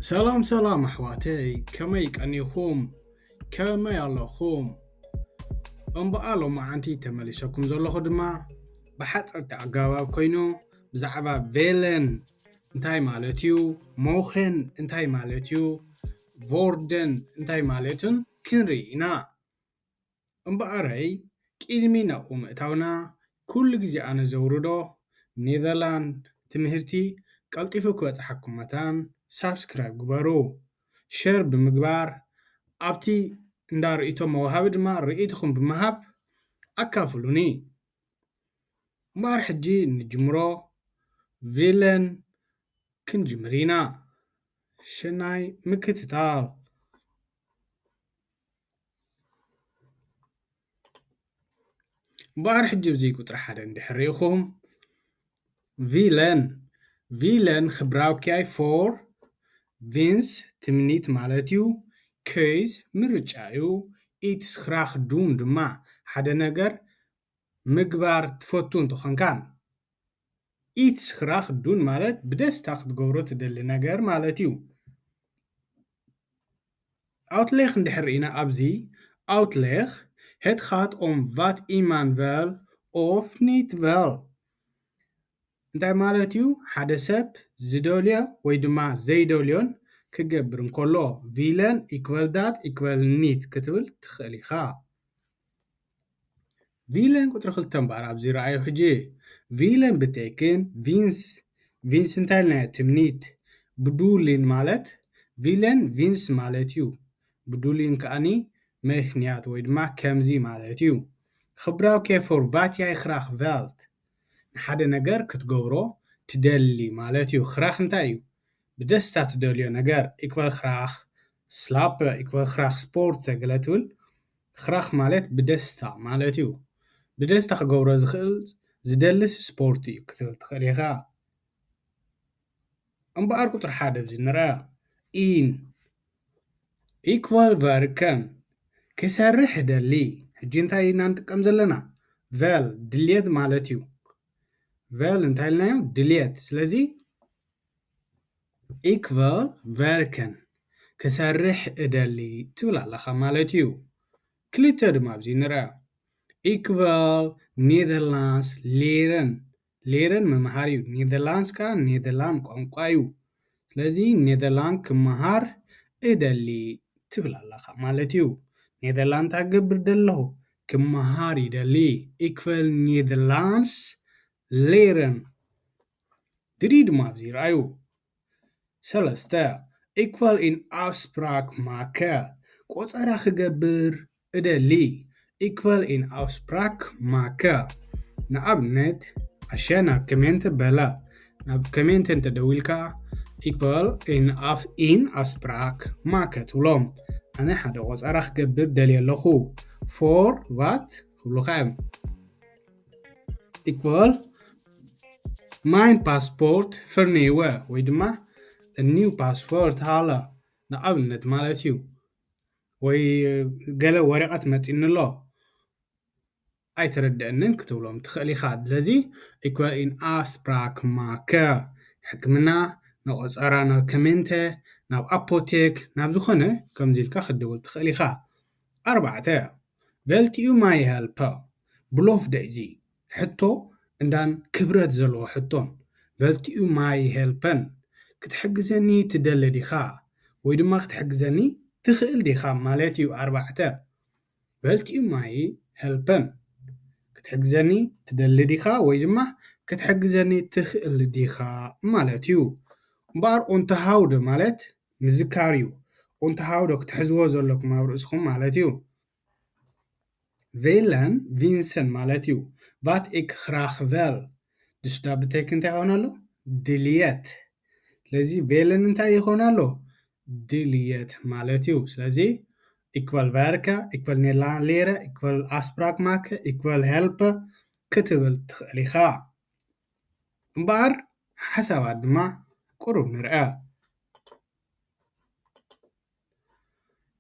ሰላም ሰላም ኣሕዋተይ፣ ከመይ ቀኒኹም? ከመይ ኣለኹም? እምበኣር ሎማዓንቲ ተመሊሰኩም ዘለኹ ድማ ብሓፀርቲ ኣገባብ ኮይኑ ብዛዕባ ቬለን እንታይ ማለት እዩ፣ ሞኸን እንታይ ማለት እዩ፣ ቮርደን እንታይ ማለቱን ክንርኢ ኢና። እምበኣረይ ቅድሚ ናብኡ ምእታውና ኩሉ ግዜ ኣነ ዘውርዶ ኔዘርላንድ ትምህርቲ ቀልጢፉ ክበፅሓኩም መታን ሳብስክራይብ ግበሩ፣ ሸር ብምግባር ኣብቲ እንዳ ርእይቶ መውሃቢ ድማ ርእይትኹም ብምሃብ ኣካፍሉኒ። እምበኣር ሕጂ ንጅምሮ። ቪለን ክንጅምር ኢና። ሸናይ ምክትታል። እምበኣር ሕጂ ኣብዚ ቁፅሪ ሓደ እንድሕር ርኢኹም ቪለን ቪለን ክብራውኪያይ ፎር ቪንስ ትምኒት ማለት እዩ። ኬዝ ምርጫ እዩ። ኢትስ ክራኽ ዱን ድማ ሓደ ነገር ምግባር ትፈቱ እንተኾንካን ኢትስ ክራኽ ዱን ማለት ብደስታ ክትገብሮ ትደሊ ነገር ማለት እዩ። ኣውትሌኽ እንድሕር ርኢና ኣብዚ ኣውትሌኽ het gaat om wat iemand wil of niet wil እንታይ ማለት እዩ? ሓደ ሰብ ዝደልዮ ወይ ድማ ዘይደልዮን ክገብር እንከሎ ቪለን ኢክቨል ዳት ኢክቨል ኒት ክትብል ትኽእል ኢኻ። ቪለን ቁፅሪ ክልተ እምበኣር ኣብዚ ረኣዩ ሕጂ። ቪለን ብቴክን ቪንስ ቪንስ እንታይ ኢልናዮ? ትምኒት ብዱሊን ማለት ቪለን ቪንስ ማለት እዩ። ብዱሊን ከኣኒ ምኽንያት ወይ ድማ ከምዚ ማለት እዩ። ክብራው ኬፎር ቫትያይ ክራኽ ቨልት ንሓደ ነገር ክትገብሮ ትደሊ ማለት እዩ። ክራኽ እንታይ እዩ? ብደስታ ትደልዮ ነገር ኢክበል ክራኽ ስላፕ ኢክበል ክራኽ ስፖርት ተገለ ትብል። ክራኽ ማለት ብደስታ ማለት እዩ። ብደስታ ክገብሮ ዝኽእል ዝደልስ ስፖርት እዩ ክትብል ትኽእል ኢኻ። እምበኣር ቁፅሪ ሓደ ኣብዚ ንርኣ ኢን ኢክበል ቨርከን ክሰርሕ እደሊ። ሕጂ እንታይ ኢና ንጥቀም ዘለና? ቨል ድልየት ማለት እዩ። ቨል እንታይ ኢልናዮ? ድልየት። ስለዚ ኢክበል ቨርከን ክሰርሕ እደሊ ትብል ኣለኻ ማለት እዩ። ክልተ ድማ ኣብዚ ንርኣ ኢክበል ኔዘርላንድስ ሌረን ሌረን መምሃር እዩ። ኔዘርላንድስ ከዓ ኔዘርላንድ ቋንቋ እዩ። ስለዚ ኔዘርላንድ ክመሃር እደሊ ትብል ኣለኻ ማለት እዩ። ኔዘርላንድ እንታይ ክገብር ደለኹ? ክመሃር ይደሊ። ኢክበል ኔዘርላንድስ ሌረን ድሪ ድማ ኣብዚ ይረኣዩ። ሰለስተ ኢክበል ኢን ኣፍስፕራክ ማከ ቆፀራ ክገብር እደሊ። ኢክበል ኢን ኣፍስፕራክ ማከ ንኣብነት ኣሸ ናብ ከሜንተ በለ ናብ ከሜንተ እንተደዊልካ ኢክበል ኢን ኣፍ ኢን ኣፍስፕራክ ማከ ትብሎም። ኣነ ሓደ ቆፀራ ክገብር ደልየ ኣለኹ። ፎር ቫት ክብሉካ እዮም። ኢክበል ማይን ፓስፖርት ፍርኔወ ወይ ድማ ኒው ፓስፖርት ሃለ ንኣብነት ማለት እዩ። ወይ ገለ ወረቐት መፂኒ ኣሎ ኣይተረድአንን ክትብሎም ትኽእል ኢኻ። ስለዚ ኢኳል ኢን ኣስፕራክ ማከ ሕክምና ንቆፀራ ናብ ከሜንተ ናብ ኣፖቴክ ናብ ዝኾነ ከምዚ ኢልካ ክትደውል ትኽእል ኢኻ። ኣርባዕተ ቨልቲኡ ማይ ሄልፐ ብሎፍ ደይዚ ሕቶ እንዳን ክብረት ዘለዎ ሕቶን ቨልቲኡ ማይ ሄልፐን ክትሕግዘኒ ትደሊ ዲኻ ወይ ድማ ክትሕግዘኒ ትኽእል ዲኻ ማለት እዩ። ኣርባዕተ ቨልቲኡ ማይ ሄልፐን ክትሕግዘኒ ትደሊ ዲኻ ወይ ድማ ክትሕግዘኒ ትኽእል ዲኻ ማለት እዩ። እምበኣር ኡንተሃውደ ማለት ምዝካር እዩ። ኡንተሃውደ ክትሕዝዎ ዘለኩም ኣብ ርእስኹም ማለት እዩ። ቬለን ቪንሰን ማለት እዩ። ቫት ኤክ ክራኽ ቨል ድሽዳ ብቴክ እንታይ ይኾን ኣሎ? ድልየት። ስለዚ ቬለን እንታይ ይኾን ኣሎ? ድልየት ማለት እዩ። ስለዚ ኢኳል ቨርከ ኢኳል ኔላ ሌረ ኢኳል ኣስፕራክ ማከ ኢኳል ሄልፐ ክትብል ትኽእል ኢኻ። እምበኣር ሓሳባት ድማ ቁሩብ ንርአ።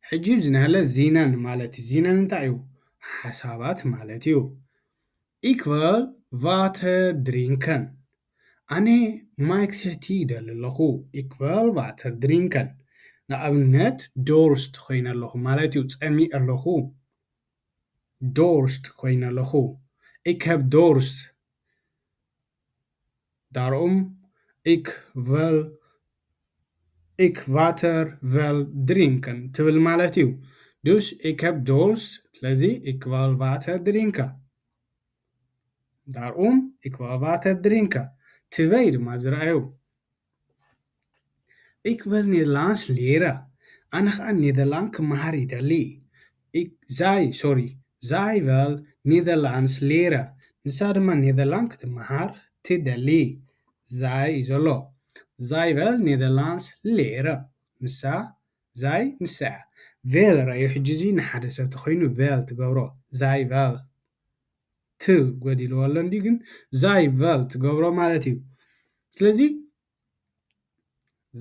ሕጂ እዚ ናህለ ዚነን ማለት እዩ። ዚነን እንታይ እዩ? ሓሳባት ማለት እዩ። ኢክበል ቫተ ድሪንከን ኣነ ማይ ክሰቲ ይደሊ ኣለኹ። Ik wil water drinken። ንኣብነት፣ ዶርስት ኮይነ ኣለኹ ማለት እዩ። ጸሚእ ኣለኹ። ዶርስት ኮይነ ኣለኹ። Ik heb dorst። Daarom, ik wil, ik water wil drinken ትብል ማለት እዩ። Dus ik heb dorst፣ ስለዚ ik wil water drinken። Daarom, ik wil water drinken። ትበይ ድማ ዝረኣዩ። Ik wil Nederlands leren. ኣነ ኸኣ ኔዘርላንድ ክመሃር ይደሊ። Ik, zij, sorry, zij wil Nederlands leren. ንሳ ድማ ኔዘርላንድ ክትመሃር ትደሊ። Zij እዩ ዘሎ። Zij wil Nederlands leren. ንሳ፣ zij፣ ንሳ እያ። Wil ረዩ ሕጂ እዚ ንሓደ ሰብ ተኾይኑ wil ትገብሮ። Zij wil። ት ጎዲልዎ ኣሎ እንዲ ግን zij wil ትገብሮ ማለት እዩ። ስለዚ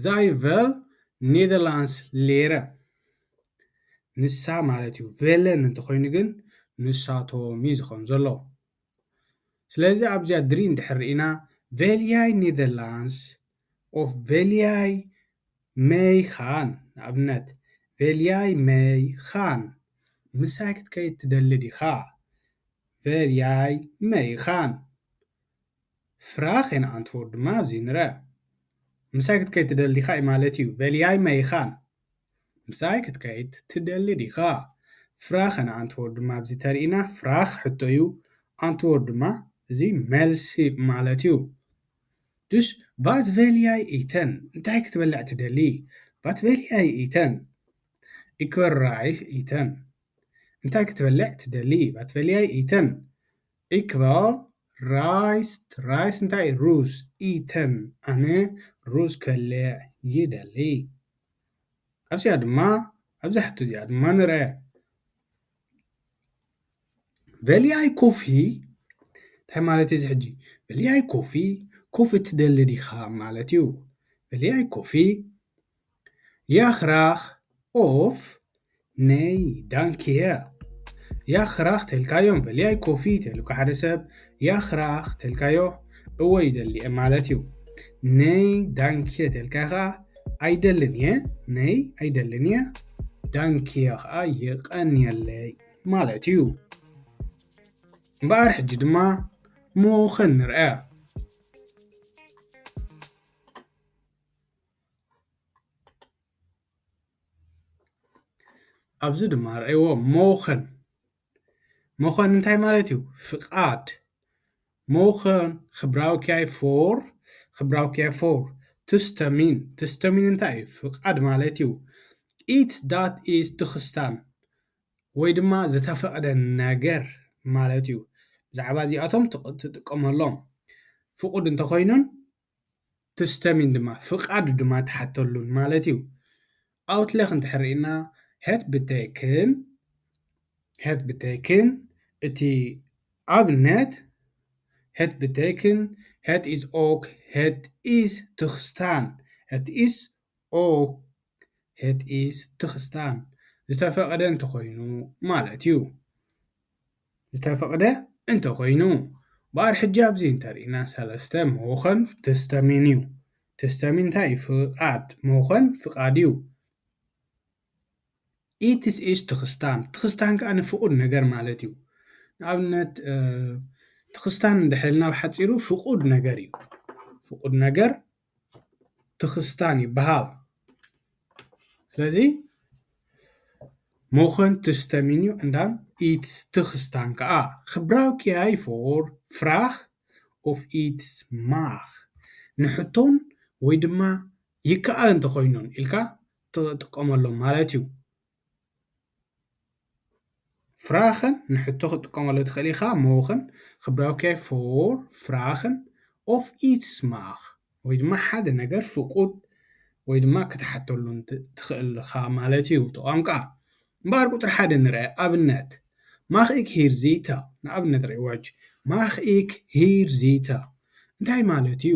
zij wil Nederlands leren። ንሳ ማለት እዩ። Willen እንተኾይኑ ግን ንሳቶም እዩ ዝኾን ዘሎ። ስለዚ ኣብዚኣ drie እንድሕር ርኢና፣ wil jij Nederlands of wil jij mee gaan? ንኣብነት፣ wil jij mee gaan? ምሳይ ክትከይድ ትደሊ ዲኻ? Wil jij mee gaan? Vraag en antwoord ድማ ኣብዚ ንርአ። ምሳይ ክትከይድ ትደሊ ዲኻ እዩ ማለት እዩ። Wil jij mee gaan? ምሳይ ክትከይድ ትደሊ ዲኻ? Vraag en antwoord ድማ ኣብዚ ተርኢና፣ vraag ሕቶ እዩ፣ antwoord ድማ እዚ መልሲ ማለት እዩ። Dus, wat wil jij eten? እንታይ ክትበልዕ ትደሊ? Wat wil jij eten? Ik wil rijst eten. እንታይ ክትበልዕ ትደሊ? Wat wil jij eten? Ik wil rijst, ራይስ እንታይ? ሩዝ። Eten፣ ኣነ ሩዝ ክበልዕ ይደሊ። ኣብዚኣ ድማ፣ ኣብዛ ሕቶ እዚኣ ድማ ንርአ። Wil jij koffie? እንታይ ማለት እዩ እዚ ሕጂ? Wil jij koffie? ኮፊ ትደሊ ዲኻ ማለት እዩ። Wil jij koffie? Ja, graag. Of nee, dank je. Ja, graag ተልካዮም። Wil jij koffie ተልካ ሓደ ሰብ፣ ja, graag ተልካዮ፣ እወ ይደሊ እየ ማለት እዩ። Nee, dank je ተልካ ኸዓ ኣይደልን እየ። Nee፣ ኣይደልን እየ። Dank je ኸዓ የቐንየለይ ማለት እዩ። እምበኣር ሕጂ ድማ mogen ንርአ። ኣብዚ ድማ ርኣይዎ፣ mogen። Mogen እንታይ ማለት እዩ? ፍቓድ። Mogen gebruik jij voor, gebruik jij voor toestemming. Toestemming እንታይ እዩ? ፍቓድ ማለት እዩ። Iets dat is toegestaan ወይ ድማ ዝተፈቕደ ነገር ማለት እዩ። ብዛዕባ እዚኣቶም ትቕ-፣ ትጥቀመሎም። ፍቑድ እንተኾይኑን toestemming ድማ፣ ፍቓድ ድማ ትሓተሉን ማለት እዩ። Uitleg እንድሕር ርኢና፣ het betekent፣ het betekent፣ እቲ ኣብነት፣ het betekent, het is ook, het is toegestaan, het is ook, het is toegestaan፣ ዝተፈቐደ እንተኾይኑ ማለት እዩ። ዝተፈቕደ እንተኾይኑ። እምበኣር ሕጂ ኣብዚ እንተርኢና ሰለስተ፣ mogen toestemming እዩ። Toestemming እንታይ እዩ? ፍቓድ። Mogen ፍቓድ እዩ። Iets is toegestaan። Toegestaan ከኣ ንፍቑድ ነገር ማለት እዩ። ንኣብነት፣ እ፣ toegestaan እንድሕር ኢልና ብሓጺሩ ፍቑድ ነገር እዩ። ፍቑድ ነገር toegestaan ይበሃል። ስለዚ mogen toestemming እዩ፣ en dan iets toegestaan ከኣ። Gebruik jij voor vraag of iets mag? ንሕቶን ወይ ድማ ይከኣል እንተኾይኑን ኢልካ ትጥቀመሎም ማለት እዩ። Vragen ንሕቶ ክትጥቀመሉ ትኽእል ኢኻ። Mogen gebruik jij voor vragen of iets mag፣ ወይ ድማ ሓደ ነገር ፍቑድ ወይ ድማ ክትሓተሉ ት-፣ ትኽእል ኢኻ ማለት እዩ፣ እቲ ቋንቋ። እምበኣር ቁጽሪ ሓደ ንርአ። ኣብነት፣ mag ik hier zitten? ንኣብነት ርኢዎ ሕጂ፣ mag ik hier zitten እንታይ ማለት እዩ?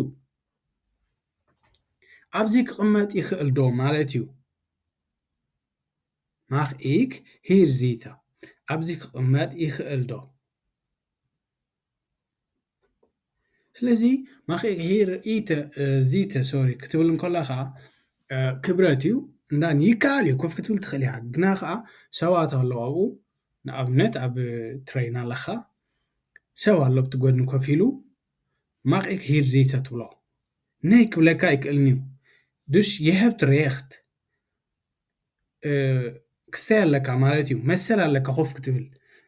ኣብዚ ክቕመጥ ይኽእል ዶ ማለት እዩ። Mag ik hier zitten? ኣብዚ ክቕመጥ ይኽእል ዶ? ስለዚ ማኽ ኢክ ሂር ኢተ፣ እ፣ ዚተ፣ ሶሪ፣ ክትብል እንከለኻ፣ እ፣ ክብረት እዩ። እንዳን ይከኣል እዩ፣ ኮፍ ክትብል ትኽእል ኢኻ። ግና ኸዓ ሰባት ኣለዉ ኣብኡ፣ ንኣብነት ኣብ ትሬን ኣለኻ፣ ሰብ ኣሎ ኣብቲ ጎድኒ ኮፍ ኢሉ፣ ማኽ ኢክ ሂር ዚተ ትብሎ። ነይ ክብለካ ኣይክእልን እዩ። Dus je hebt recht። እ፣ ክስተይ ኣለካ ማለት እዩ። መሰል ኣለካ ኮፍ ክትብል።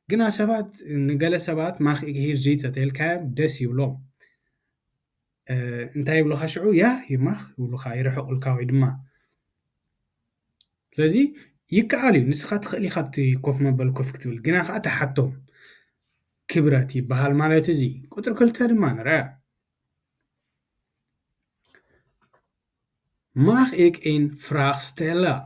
ግና ሰባት፣ ንገለ ሰባት ማኽ ኢክ ሂር ዚተ ተልካዮም ደስ ይብሎም። እ፣ እንታይ ይብሉኻ ሽዑ? ያ ይማኽ ይብሉኻ፣ ይርሕቑልካ ወይ ድማ። ስለዚ ይከኣል እዩ። ንስኻ ትኽእል ኢኻ እቲ ኮፍ መበል ኮፍ ክትብል። ግና ኸዓ ትሓቶም። ክብረት ይበሃል ማለት እዚ። ቁጽሪ ክልተ ድማ ንርኣ። Mag ik een vraag stellen?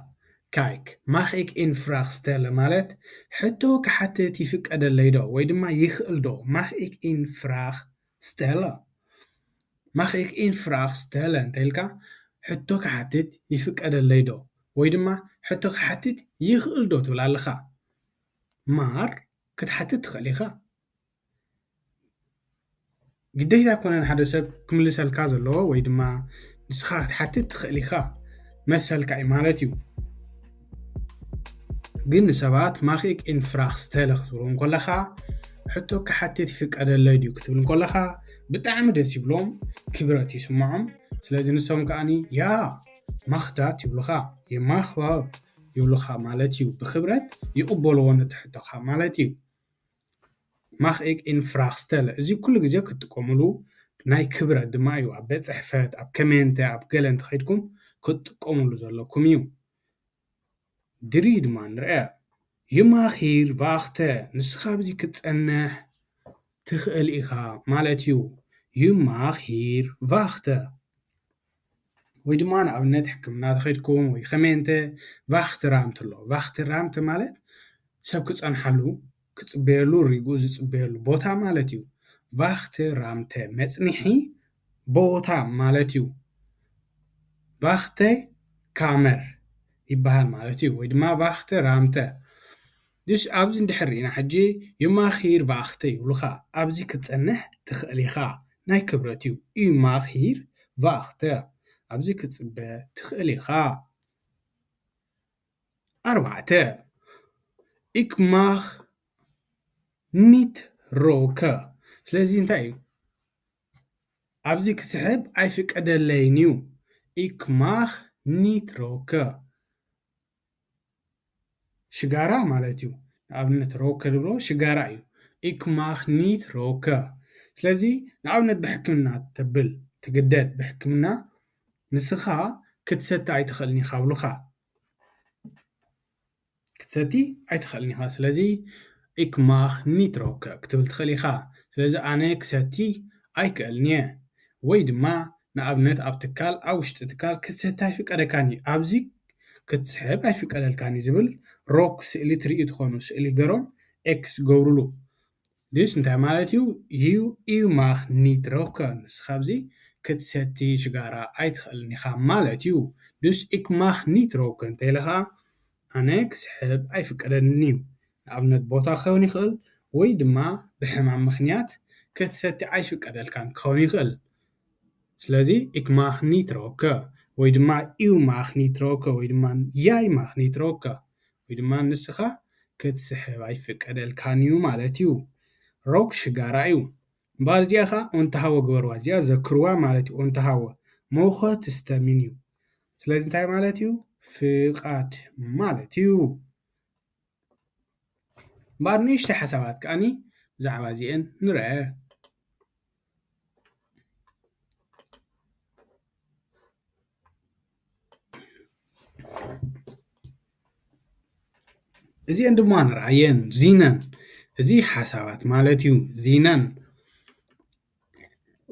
ካይክ፣ mag ik een vraag stellen ማለት ሕቶ ክሓትት ይፍቀደለይ ዶ ወይ ድማ ይኽእል ዶ? Mag ik een vraag stellen? Mag ik een vraag stellen እንተ ኢልካ ሕቶ ክሓትት ይፍቀደለይ ዶ ወይ ድማ ሕቶ ክሓትት ይኽእል ዶ ትብል ኣለኻ። ማር ክትሓትት ትኽእል ኢኻ። ግዴታ ኣይኮነን ሓደ ሰብ ክምልሰልካ ዘለዎ ወይ ድማ ንስኻ ክትሓትት ትኽእል ኢኻ፣ መሰልካ እዩ ማለት እዩ። ግን ንሰባት mag ik een vraag stellen ክትብሎም ከለኻ ሕቶ ክሓትት ይፍቀደለይ ድዩ ክትብል ከለኻ ብጣዕሚ ደስ ይብሎም፣ ክብረት ይስምዖም። ስለዚ ንሶም ከዓኒ ያ ማኽዳት ይብሉኻ፣ የማኽዋብ ይብሉኻ ማለት እዩ። ብክብረት ይቕበልዎ ነቲ ሕቶኻ ማለት እዩ። Mag ik een vraag stellen? እዚ ኩሉ ግዜ ክትጥቀሙሉ ናይ ክብረት ድማ እዩ። ኣብ ቤት ጽሕፈት፣ ኣብ ከሜንተ፣ ኣብ ገለ እንተኸይድኩም ክትጥቀሙሉ ዘለኩም እዩ። ድሪ ድማ ንርአ። Je mag hier wachten. ንስኻ ኣብዚ ክትጸንሕ ትኽእል ኢኻ ማለት እዩ። Je mag hier wachten. ወይ ድማ ንኣብነት ሕክምና ተኸይድኩም ወይ ከሜንተ ቫኽትራምት ኣሎ። ቫኽትራምት ማለት ሰብ ክጸንሓሉ፣ ክጽበየሉ፣ ሪጉኡ ዝጽበየሉ ቦታ ማለት እዩ። ቫኽትራምተ መጽንሒ ቦታ ማለት እዩ። ቫኽተ ካመር ይበሃል ማለት እዩ። ወይ ድማ ቫኽትራምተ። ድሽ ኣብዚ እንድሕር ርኢና ሕጂ፣ je mag hier wachten ይብሉኻ። ኣብዚ ክትጸንሕ ትኽእል ኢኻ። ናይ ክብረት እዩ። U mag hier wachten። ኣብዚ ክትጽበ ትኽእል ኢኻ። ኣርባዕተ። Ik mag niet roken. ስለዚ እንታይ እዩ? ኣብዚ ክስሕብ ኣይፍቀደለይን እዩ። Ik mag niet roken። ሽጋራ ማለት እዩ። ንኣብነት ሮከ ዝብሎ ሽጋራ እዩ። Ik mag niet roken። ስለዚ ንኣብነት ብሕክምና ተብል ትግደድ፣ ብሕክምና ንስኻ ክትሰቲ ኣይትኽእልን ኢኻ ብሉኻ። ክትሰቲ ኣይትኽእልን ኢኻ። ስለዚ ik mag niet roken ክትብል ትኽእል ኢኻ። ስለዚ ኣነ ክሰቲ ኣይክእልን እየ። ወይ ድማ ንኣብነት ኣብ ትካል፣ ኣብ ውሽጢ ትካል ክትሰቲ ኣይፍቀደካን እዩ። ኣብዚ ክትስሕብ ኣይፍቀደልካን እዩ ዝብል ሮክ ስእሊ ትርእዩ ትኾኑ፣ ስእሊ ገሮም ኤክስ ገብሩሉ። ድስ እንታይ ማለት እዩ? You, u mag niet roken። ንስኻ ኣብዚ ክትሰቲ ሽጋራ ኣይትኽእልን ኢኻ ማለት እዩ። Dus ik mag niet roken እንተ ኢለ ኸዓ ኣነ ክስሕብ ኣይፍቀደንን እዩ። ንኣብነት ቦታ ክኸውን ይኽእል ወይ ድማ ብሕማም ምኽንያት ክትሰቲ ኣይፍቀደልካን ክኸውን ይኽእል። ስለዚ ik mag niet roken ወይ ድማ u mag niet roken ወይ ድማ jij mag niet roken ወይ ድማ ንስኻ ክትስሕብ ኣይፍቀደልካን እዩ ማለት እዩ። ሮክ ሽጋራ እዩ። እምበኣር እዚኣ ኸዓ ኦንተሃወ ግበርዋ፣ እዚኣ ዘክርዋ ማለት እዩ። ኦንተሃወ ሞኸ ትስተሚን እዩ። ስለዚ እንታይ ማለት እዩ? ፍቓድ ማለት እዩ። እምበኣር ንእሽተይ ሓሳባት ከዓኒ ብዛዕባ እዚአን ንርአ። እዚአን ድማ ንርኣየን። ዚነን፣ እዚ ሓሳባት ማለት እዩ። ዚነን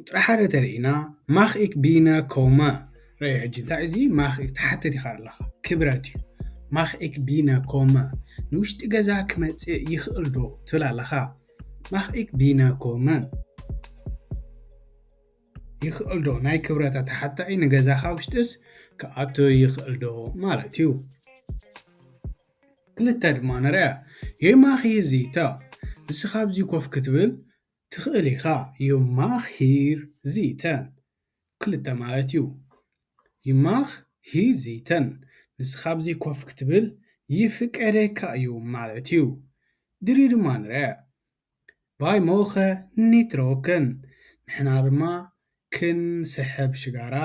ጥራሕ ሓደ ተርእና፣ ማኽ ኢክ ቢነ ኮመ። ርአ ሕጂ እንታይ እዚ ማኽ ኢክ ትሓትት ኢኻ ኣለኻ። ክብረት እዩ። ማኽ ኢክ ቢነ ኮመ። ንውሽጢ ገዛ ክመጽእ ይኽእል ዶ ትብል ኣለኻ። ማኽ ኢክ ቢነ ኮመን። ይኽእል ዶ? ናይ ክብረት ኣተሓታይ ንገዛኻ ውሽጥስ ክኣቱ ይኽእል ዶ ማለት እዩ። ክልተ ድማ ንርኣ። የማኺ ዚተ። ንስኻ ኣብዚ ኮፍ ክትብል ትኽእል ኢኻ። You mag hier zitten. ክልተ ማለት እዩ። You mag hier zitten. ንስኻ ኣብዚ ኮፍ ክትብል ይፍቀደካ እዩ ማለት እዩ። ድሪ ድማ ንርአ። Wij mogen niet roken. ንሕና ድማ ክንስሕብ ሽጋራ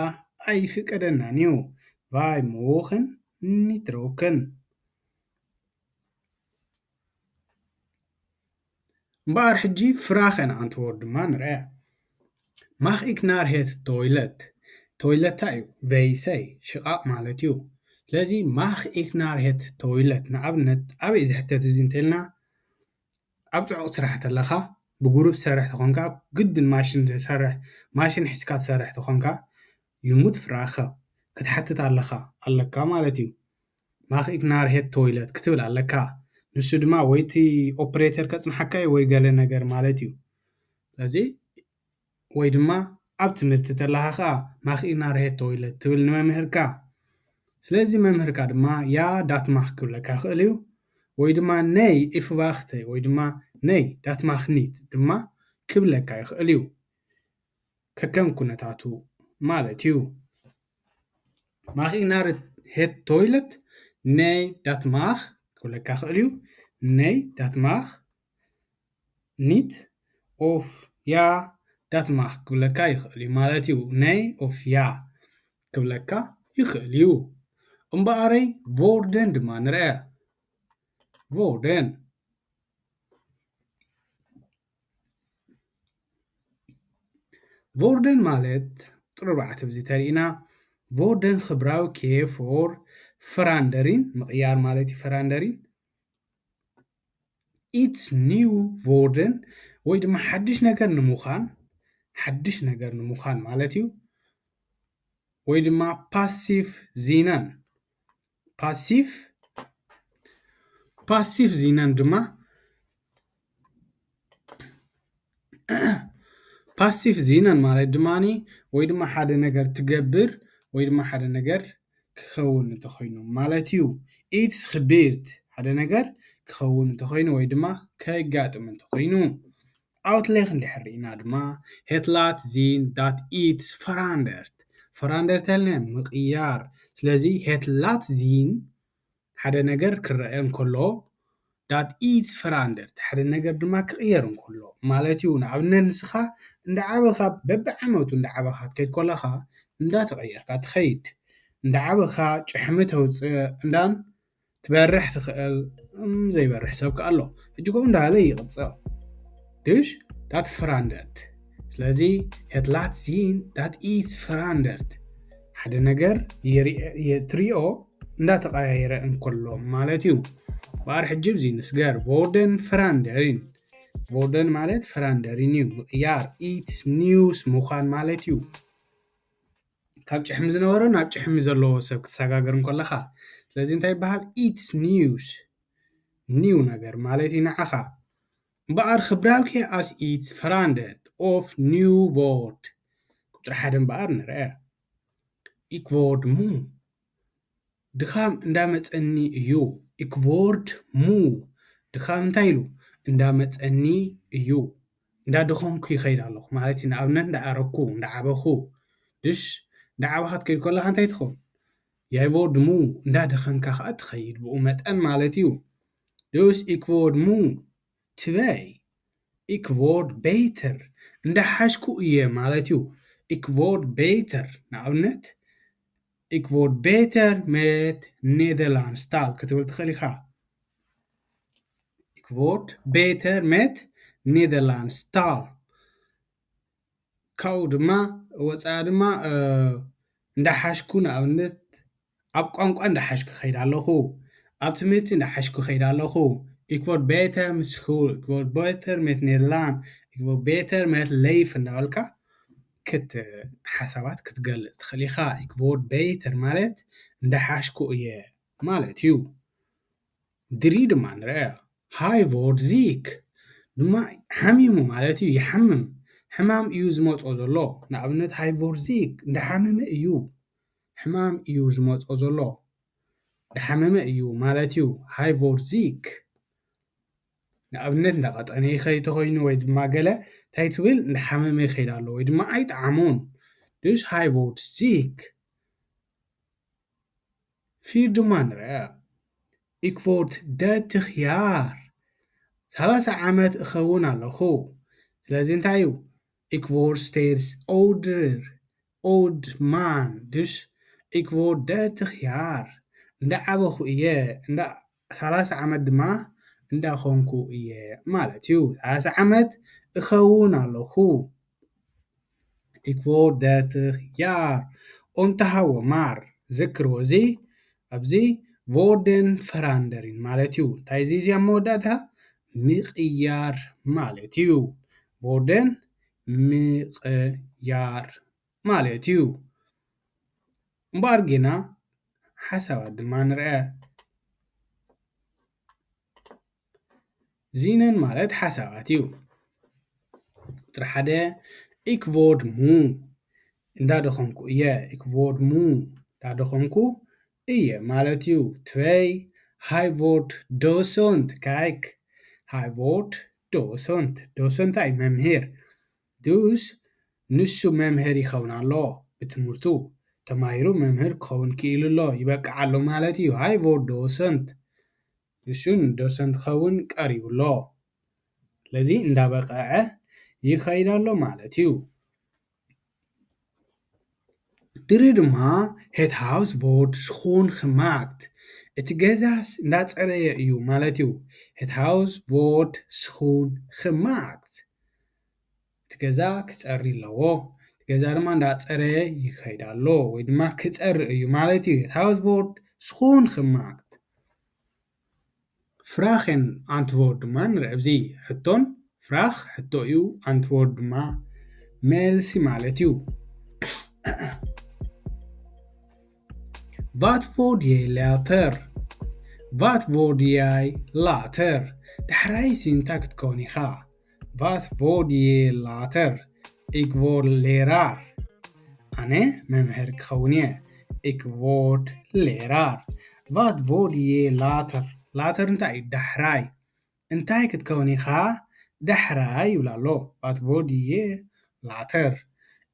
ኣይፍቀደናን እዩ። Wij mogen niet roken. እምበኣር ሕጂ vraag en antwoord ድማ ንርአ። Mag ik naar het toilet? ቶይለት እንታይ እዩ? Wc፣ ሽቓቕ ማለት እዩ። ስለዚ mag ik naar het toilet ንኣብነት ኣበይ ዝሕተት እዚ እንተልና ኣብ ጽዑቕ ስራሕ ተለኻ ብጉሩብ ትሰርሕ ተኾንካ ግድን ማሽን ትሰርሕ ማሽን ሒዝካ ትሰርሕ ተኾንካ you moet vragen ክትሓትት ኣለኻ ኣለካ ማለት እዩ። Mag ik naar het toilet ክትብል ኣለካ። ንሱ ድማ ወይ እቲ ኦፕሬተር ከጽንሓካ እዩ ወይ ገለ ነገር ማለት እዩ። ስለዚ ወይ ድማ ኣብ ትምህርቲ ተለኻ ኸኣ mag ik naar het toilet ትብል ንመምህርካ። ስለዚ መምህርካ ድማ ja dat mag ክብለካ ይኽእል እዩ። ወይ ድማ nee, even wachten ወይ ድማ nee, dat mag niet ድማ ክብለካ ይኽእል እዩ። ከከም ኩነታቱ ማለት እዩ። Mag ik naar het toilet? Nee, dat mag ክብለካ ይኽእል እዩ። Nee, dat mag niet of ja, dat mag ክብለካ ይኽእል እዩ ማለት እዩ። Nee of ja ክብለካ ይኽእል እዩ። እምበኣረይ worden ድማ ንርአ። Worden. Worden ማለት ቁጽሪ ኣርባዕተ ብዚ ተሪእና worden gebruik je voor verandering ምቕያር ማለት እዩ። Verandering iets nieuw worden ወይ ድማ ሓድሽ ነገር ንምዃን ሓድሽ ነገር ንምዃን ማለት እዩ። ወይ ድማ passief zinnen passief passief zinnen ድማ passief zinnen ማለት ድማ ወይ ድማ ሓደ ነገር ትገብር ወይ ድማ ሓደ ነገር ክኸውን እንተኾይኑ ማለት እዩ። Iets gebeurt ሓደ ነገር ክኸውን እንተኾይኑ ወይ ድማ ከጋጥም እንተኾይኑ outleg እንድሕር ርኢና ድማ het laat zien dat iets verandert verandert ተልና ምቕያር። ስለዚ het laat zien ሓደ ነገር ክረአ እንከሎ dat iets verandert ሓደ ነገር ድማ ክቕየር እንከሎ ማለት እዩ። ንኣብነት ንስኻ እንዳዓበኻ በብዓመቱ እንዳዓበኻ ትከይድ ከለኻ እንዳተቐየርካ ትኸይድ። እንዳዓበኻ ጭሕሚ ተውፅእ እንዳን ትበርሕ ትኽእል ዘይበርሕ ሰብ ከኣ ኣሎ። ሕጂ ከምኡ እንዳበለ ይቕፅል። Dus dat verandert ስለዚ het laat zien dat iets verandert ሓደ ነገር ትሪኦ እንዳተቐያየረ እንከሎ ማለት እዩ። በኣር ሕጂ ብዚ ንስገር worden verandering worden ማለት verandering እዩ ምቕያር iets nieuws ምዃን ማለት እዩ። ካብ ጭሕሚ ዝነበረ ናብ ጭሕሚ ዘለዎ ሰብ ክትሰጋገር እንከለኻ ስለዚ እንታይ ይበሃል? Iets nieuws new ነገር ማለት እዩ ንዓኻ። እምበኣር gebruik je als iets verandert of nieuw wordt ቁፅሪ ሓደ እምበኣር ንርአ። Ik word moe ድኻም እንዳመፀኒ እዩ። Ik word moe ድኻም እንታይ ኢሉ እንዳመፀኒ እዩ። እንዳደኸምኩ ይኸይድ ኣለኹ ማለት እዩ። ንኣብነት እንዳኣረኩ እንዳዓበኹ Dus እንዳዓበኻ ትከይድ ከለኻ እንታይ ትኸውን? Jij wordt moe እንዳደኸምካ ከዓ ትኸይድ ብኡ መጠን ማለት እዩ። Dus ik word moe twee ik word beter እንዳሓሽኩ እየ ማለት እዩ። Ik word beter ንኣብነት ik word beter met Nederlands taal ክትብል ትኽእል ኢኻ። Ik word beter met Nederlands taal ካብኡ ድማ ወፃኢ ድማ እንዳሓሽኩ ንኣብነት ኣብ ቋንቋ እንዳሓሽኩ ከይድ ኣለኹ። ኣብ ትምህርቲ እንዳሓሽኩ ከይድ ኣለኹ። Ik word beter met school ik word beter met Nederlands ik word beter met leven እንዳበልካ ክት ሓሳባት ክትገልፅ ትኽእል ኢኻ። Ik word beter ማለት እንዳሓሽኩ እየ ማለት እዩ። ድሪ ድማ ንርአ። Hij wordt ziek ድማ ሓሚሙ ማለት እዩ። ይሓምም ሕማም እዩ ዝመፅኦ ዘሎ። ንኣብነት hij wordt ziek እንዳሓመመ እዩ። ሕማም እዩ ዝመፅኦ ዘሎ። እንዳሓመመ እዩ ማለት እዩ። Hij wordt ziek ንኣብነት እንዳቐጠነ ይኸይድ ተኾይኑ ወይ ድማ ገለ እንታይ ትብል? እንዳሓመመ ይኸይድ ኣሎ ወይ ድማ ኣይጠዓሞን። Dus hij wordt ziek. ፊር ድማ ንርአ። Ik word dertig jaar. ሰላሳ ዓመት እኸውን ኣለኹ። ስለዚ እንታይ እዩ? Ik word steeds ouder. Old man. Dus ik word dertig jaar. እንዳዓበኹ እየ። እንዳ ሰላሳ ዓመት ድማ እንዳኾንኩ እየ ማለት እዩ። ሰላሳ ዓመት እኸውን ኣለኹ። Ik word dertig jaar. Onthoud maar. ዝክርዎ እዚ ኣብዚ worden veranderen ማለት እዩ። እንታይ እዚ እዚ ኣብ መወዳእታ ምቕያር ማለት እዩ። Worden ምቕያር ማለት እዩ። እምበኣር ጌና ሓሳባት ድማ ንርአ። Zinnen ማለት ሓሳባት እዩ። ቁፅሪ ሓደ፣ ik word moe። እንዳደኸምኩ እየ። Ik word moe። እንዳደኸምኩ እየ ማለት እዩ። Twee, hij wordt docent. Kijk, hij wordt docent. Docent እንታይ? መምህር። Dus ንሱ መምህር ይኸውን ኣሎ። ብትምህርቱ ተማሂሩ መምህር ክኸውን ክኢሉ ኣሎ። ይበቅዕ ኣሎ ማለት እዩ። Hij wordt docent። ንሱ ንዶሰንት ክኸውን ቀሪቡ ኣሎ። ስለዚ እንዳበቐዐ ይኸይድ ኣሎ ማለት እዩ። Drie ድማ፣ het huis wordt schoongemaakt. እቲ ገዛ እንዳፀረየ እዩ ማለት እዩ። Het huis wordt schoongemaakt. እቲ ገዛ ክፀሪ ኣለዎ። እቲ ገዛ ድማ እንዳፀረየ ይኸይድ ኣሎ ወይ ድማ ክፀሪ እዩ ማለት እዩ። Het huis wordt schoongemaakt. Vraag en antwoord ድማ ንርአ ኣብዚ። ሕቶን፣ vraag ሕቶ እዩ፣ antwoord ድማ መልሲ ማለት እዩ። Wat word jij later? Wat word jij later? ዳሕራይሲ እንታይ ክትከውን ኢኻ? Wat word jij later? Ik word leraar. ኣነ መምህር ክኸውን እየ። Ik word leraar. Wat word jij later? Later እንታይ እዩ? ዳሕራይ። እንታይ ክትከውን ኢኻ ዳሕራይ ይብል ኣሎ። Wat word jij later?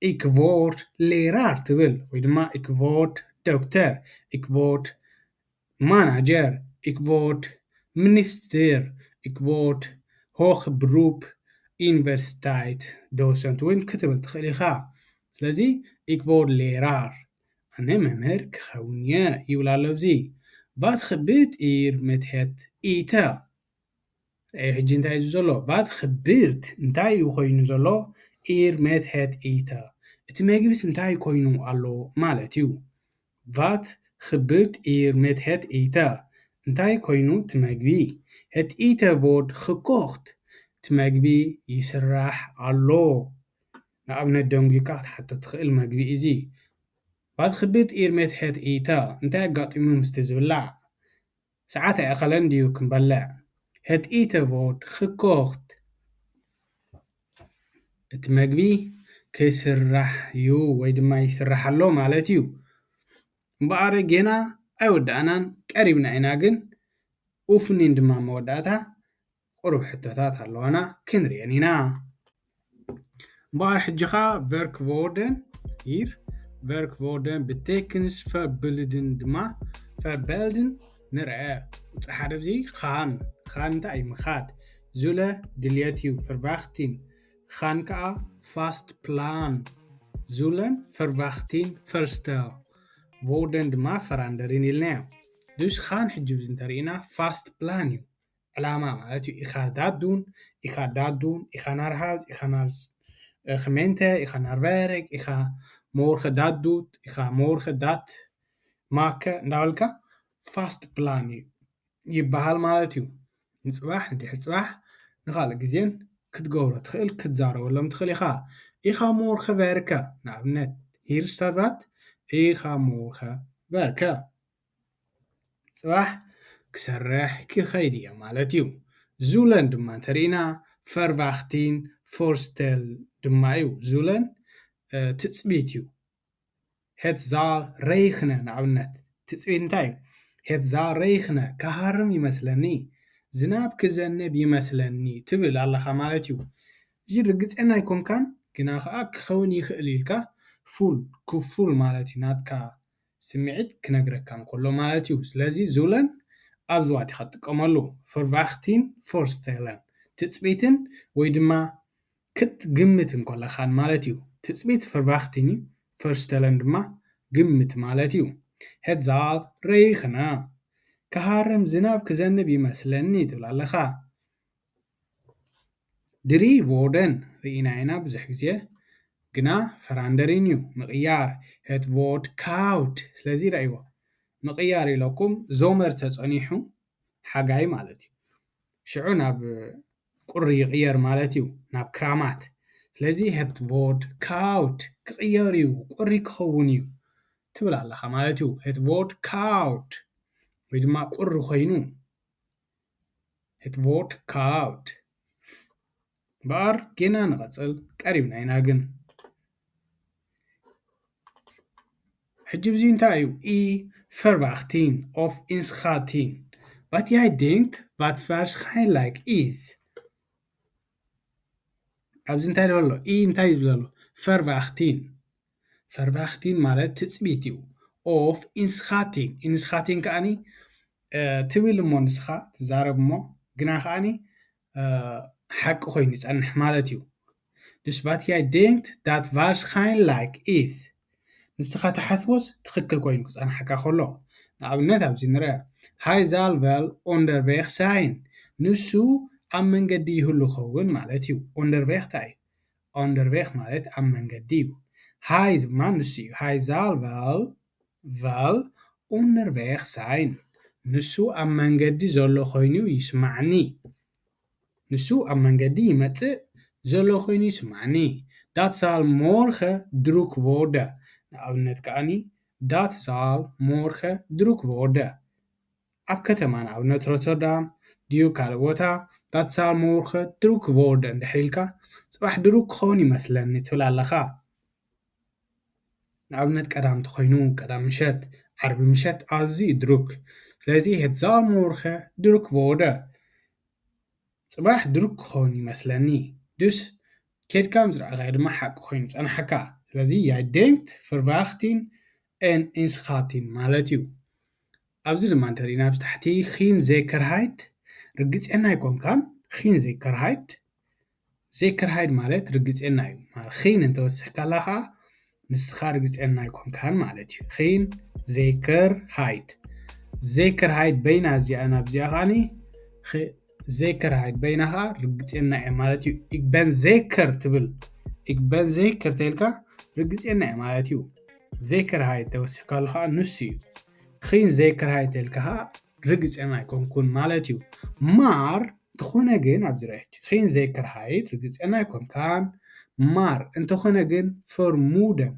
Ik word leraar ትብል ወይ ድማ ik word dokter, ik word manager, ik word minister, ik word hoger beroep universiteit docent እውን ክትብል ትኽእል ኢኻ። ስለዚ ik word leraar፣ ኣነ መምህር ክኸውን እየ ይብል ኣሎ። ኣብዚ Wat gebeurt hier met het eten? ሕጂ እንታይ እዩ ዘሎ? Wat gebeurt እንታይ እዩ ኮይኑ ዘሎ? Hier met het eten፣ እቲ መግቢስ እንታይ ኮይኑ ኣሎ ማለት እዩ። Wat gebeurt hier met het eten? እንታይ ኮይኑ እቲ መግቢ? Het eten wordt gekocht. እቲ መግቢ ይስራሕ ኣሎ። ንኣብነት ደንጒካ ክትሓቶ ትኽእል መግቢ እዚ። Wat gebeurt hier met het eten? እንታይ ኣጋጢሙ ምስቲ ዝብላዕ? ሰዓት ኣይኣኸለን ድዩ ክንበልዕ? Het eten wordt gekocht. እቲ መግቢ ክስራሕ እዩ ወይ ድማ ይስራሕ ኣሎ ማለት እዩ። እምበኣር ጌና ኣይወዳእናን፣ ቀሪብና ኢና። ግን ኡፍኒን ድማ መወዳእታ ቁሩብ ሕቶታት ኣለዋና፣ ክንሪአን ኢና። እምበኣር ሕጂ ኸኣ verkwoorden፣ hier verkwoorden betekenis verbeelden ድማ verbeelden ንርአ። ቁፅሪ ሓደ ኣብዚ ኻን፣ ኻን እንታይ እዩ? ምኻድ። Zullen ድልየት እዩ፣ verwachten። ኻን ከዓ vast plan። Zullen verwachten voorstel። Worden ድማ veranderen ኢልናዮ። Dus ኻን ሕጂ ኣብዚ እንተሪእና vast plan እዩ። ዕላማ ማለት እዩ። Ik ga dat doen, ik ga dat doen, ik ga naar huis, ik ga naar eh, gemeente, ik ga naar werk, ik ga morgen dat doen, ik ga morgen dat maken እንዳበልካ vast plan እዩ ይበሃል ማለት እዩ። ንፅባሕ፣ ንድሕሪ ፅባሕ፣ ንኻልእ ግዜን ክትገብሮ ትኽእል፣ ክትዛረበሎም ትኽእል ኢኻ። Ik ga morgen werken ንኣብነት። Hier staat wat? Ik ga morgen werken. ፅባሕ ክሰርሕ ክኸይድ እየ ማለት እዩ። Zullen ድማ እንተሪእና verwachten voorstel ድማ እዩ። Zullen ትፅቢት እዩ። Het zal regenen ንኣብነት ትፅቢት እንታይ እዩ? Het zal regenen ክሃርም ይመስለኒ፣ ዝናብ ክዘንብ ይመስለኒ ትብል ኣለኻ ማለት እዩ። እዚ ርግፀና ኣይኮንካን፣ ግና ከዓ ክኸውን ይኽእል ኢልካ ፉል ክፉል ማለት እዩ ናትካ ስምዒት ክነግረካ እንከሎ ማለት እዩ። ስለዚ ዙለን ኣብዚ ዋት ኢኻ ትጥቀመሉ። ፈርቫኽቲን ፈርስቴለን ትፅቢትን ወይ ድማ ክትግምት እንከለኻን ማለት እዩ። ትፅቢት ፈርቫኽቲን እዩ፣ ፈርስቴለን ድማ ግምት ማለት እዩ። Het zal regenen፣ ክሃርም ዝናብ ክዘንብ ይመስለኒ ትብል ኣለኻ። ድሪ ቮርደን ርኢና ኢና ብዙሕ ግዜ፣ ግና ፈራንደሪን እዩ ምቕያር። Het wordt koud፣ ስለዚ ረእይዎ ምቕያር ኢለኩም ዞመር ተጸኒሑ ሓጋይ ማለት እዩ። ሽዑ ናብ ቁሪ ይቕየር ማለት እዩ፣ ናብ ክራማት። ስለዚ het wordt koud ክቕየር እዩ፣ ቁሪ ክኸውን እዩ ትብል ኣለኻ ማለት እዩ። Het wordt koud ወይ ድማ ቁሪ ኮይኑ። Het wordt koud። እምበኣር ጌና ንቐጽል፣ ቀሪብና ኢና ግን። ሕጂ ብዚ እንታይ እዩ? ኢ ፈርቫኽቲን of ኢንስኻቲን። Wat jij denkt wat waarschijnlijk is። ኣብዚ እንታይ ዘሎ? ኢ እንታይ እዩ ዘሎ? ፈርቫኽቲን። ፈርቫኽቲን ማለት ትፅቢት እዩ። Of ኢንስኻቲን። ኢንስኻቲን ከኣኒ ትብል እሞ ንስኻ ትዛረብ እሞ ግና ከኣኒ ሓቂ ኮይኑ ይፀንሕ ማለት እዩ። Dus wat jij denkt dat waarschijnlijk is። ንስኻ ትሓስቦስ ትኽክል ኮይኑ ክፀንሓካ ከሎ። ንኣብነት ኣብዚ ንርአ። Hij zal wel onderweg zijn። ንሱ ኣብ መንገዲ ይህሉ ኸውን ማለት እዩ። Onderweg እንታይ እዩ? Onderweg ማለት ኣብ መንገዲ እዩ። Hij ድማ ንሱ እዩ። Hij zal wel wel onderweg zijn። ንሱ ኣብ መንገዲ ዘሎ ኮይኑ ይስማዓኒ። ንሱ ኣብ መንገዲ ይመጽእ ዘሎ ኮይኑ ይስማዓኒ። Dat zal morgen druk worden። ንኣብነት ከኣኒ dat zal morgen druk worden። ኣብ ከተማ ንኣብነት ሮተርዳም ድዩ ካልእ ቦታ dat zal morgen druk worden እንድሕር ኢልካ ጽባሕ ድሩክ ክኸውን ይመስለኒ ትብል ኣለኻ። ንኣብነት ቀዳም እንተኾይኑ ቀዳም ምሸት፣ ዓርቢ ምሸት ኣዝዩ ድሩክ። ስለዚ het zal morgen druk worden። ጽባሕ ድሩክ ክኸውን ይመስለኒ። Dus ኬድካ ምስ ረኣኻዮ ድማ ሓቂ ኮይኑ ይጸንሓካ። ስለዚ jij denkt, verwachting en inschatting ማለት እዩ። ኣብዚ ድማ እንተሪእና ኣብዚ ታሕቲ ኺን ዜከርሃይድ ርግጼና ኣይኮንካን። ኺን ዜከርሃይድ ዜከርሃይድ ማለት ርግጼና እዩ። ኺን እንተወሲኽካላ ከዓ ንስኻ ርግጼና ኣይኮንካን ማለት እዩ። ኺን ዜከርሃይድ ዜከርሃይድ በይና እዚኣ ናብዚኣ ከዓኒ ዜከርሃይድ በይና ከዓ ርግጼና እየ ማለት እዩ። Ik ben zeker ትብል። Ik ben zeker ተይልካ ርግጼና እየ ማለት እዩ። ዜከርሃይድ ተወሲኽካሉ ከዓ ንሱ እዩ። ኺን ዜከርሃይድ ተይልካ ከዓ ርግጼና ኣይኮንኩን ማለት እዩ። Maar እንተኾነ ግን ኣብዚ ርአ ሕጂ ኺን ዜከርሃይድ ርግጼና ኣይኮንካን። Maar እንተኾነ ግን ፈርሙደን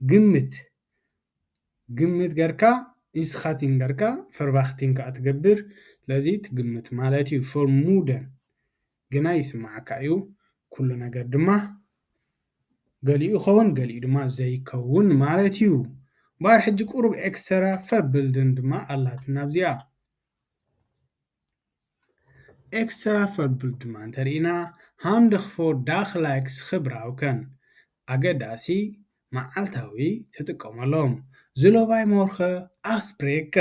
ግምት ግምት ገርካ ኢንስኻቲን ገርካ ፈርቫኽቲን ከዓ ትገብር። ስለዚ ትግምት ማለት እዩ። ፈርሙደን ግና ይስማዓካ እዩ። ኩሉ ነገር ድማ ገሊኡ ይኸውን፣ ገሊኡ ድማ ዘይከውን ማለት እዩ። እምበኣር ሕጂ ቁሩብ ኤክስትራ ፈብልድን ድማ ኣላትና ኣብዚኣ። ኤክስትራ ፈብል ድማ እንተርኢና፣ ሃንድኽ ፎር ዳግላይክስ ክብራውከን ኣገዳሲ መዓልታዊ ትጥቀመሎም። ዝሎባይ ሞርኸ ኣፍስፕሬከ።